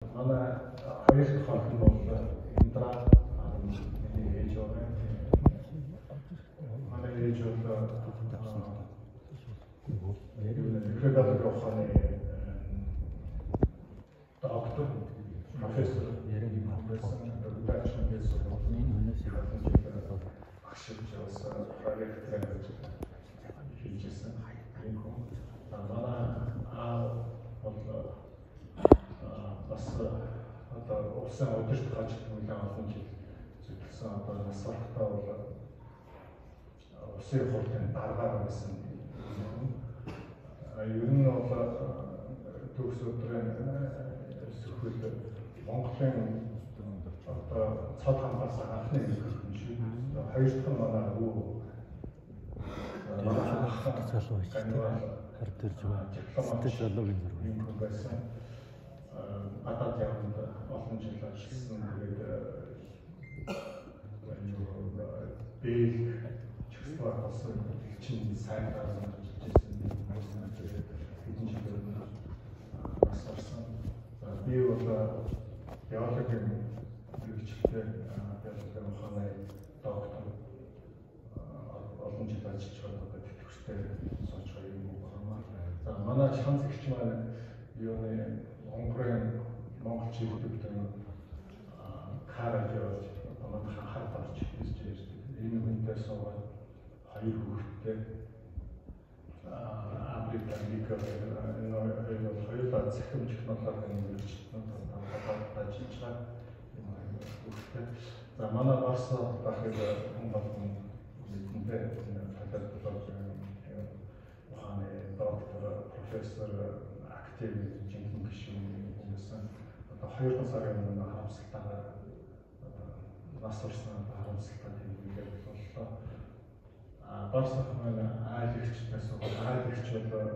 Манай хоёр дахь охин бол Индра, миний ээж байгаа. Манай ээж бол микробиологи ухааны доктор, профессор байсан. Багш бас проект хийж ирсэн. Манай аав бол бас одоо улсын удирдах ажилд нэлээд олон жил зүтгэсэн. Одоо нас барахдаа бол улсын хурлын даргаар байсан. Ер нь бол төгс өдрийн сөхөл Монголын одоо цод хамгаалсан анхны хүн шүү. Хоёр дахь нь манай өвөө. Манай залуу байж хард төрж байгаа. Сэтгэл залуугийн зураг юм байсан. Гадаад яамд олон жил ажилласан. Тэгээд Бэлг, Чехословак болсон элчин сайн дарсан ажиллаж байсан. Тэгээд хэдэн жилээр нас барсан. За би бол биологийн мэргэжилтэй, биологийн ухааны доктор, олон жил ажиллаж байгаа, одоо тэтгэвртэй сууж байгаа юм байна. За манай шанс эгч маань юуны Унгарын Монгол чиглэлд Кара Жорж манай хахад орж ирж ирдэг. Энэ хүнтэй суугаад хоёр хүүхэдтэй Африк, Америк энэ хоёр бол хоёулаа цахим технологийн мэргэжилтнүүд гадаадд ажиллаж байгаа юм хүүхэдтэй. За манай барс бахыг хүн болгон мэдэнтэй политологийн ухааны доктор, профессор, актив жинхэнэ гишүүн байсан. Одоо 2 сарын өмнө харамсалтайгаар одоо нас барсан, харамсалтай тэмдэглэл боллоо. А барс ах маань айлэгчтэй суугаад, айлэгч бол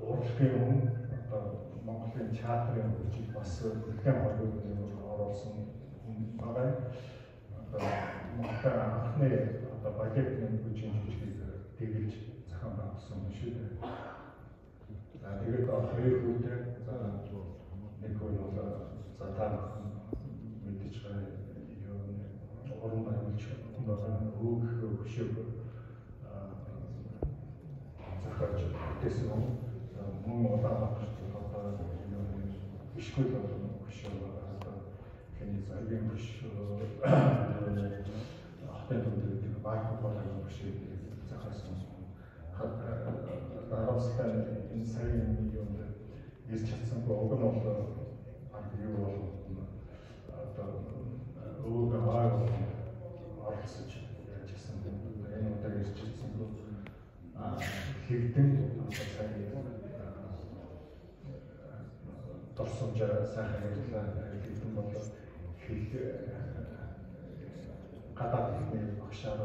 урлагийн хүн, одоо Монголын театрын хөгжил бас нэлээд горьгүй оруулсан хүн байгаа. Одоо Монголын анхны одоо балетны бүжгийн жүжигийг дэглэж зохион байгуулсан хүн шүү дээ. За тэгээд хоёр хүүтэй, за нэг хүн бол за та мэдээж байгаа юу уран баримлж хүн байгаа, өвөг хөшөөг зохиож бүтээсэн хүн. Мөн Улаанбаатарт одоо юу бишгүй бол хөшөө байгаа. Одоо хэний заргийн хөшөө, хотын төнд гэдэг Марко Пологийн хөшөөг зохиосон. Харамсалтай энэ саяын юунд ирж чадсангүй, уг нь бол баг юу бол одоо өвөг аав оролцож яаж гисэн энэ удаа ирж чадсангүй. Хэгдэн одоо сая дурсамжаар сайхан ярьлаа. Хэгдэн бол хэл гадаад хэлний багшаар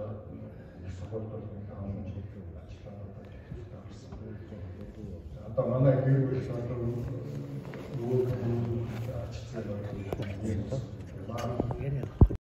их сургуульд бол нэлээд олон жил ажиллаад одоо тэтгэвртэй гарсан. Одоо манай гэр бүл одоо өвөг ачцсан байна.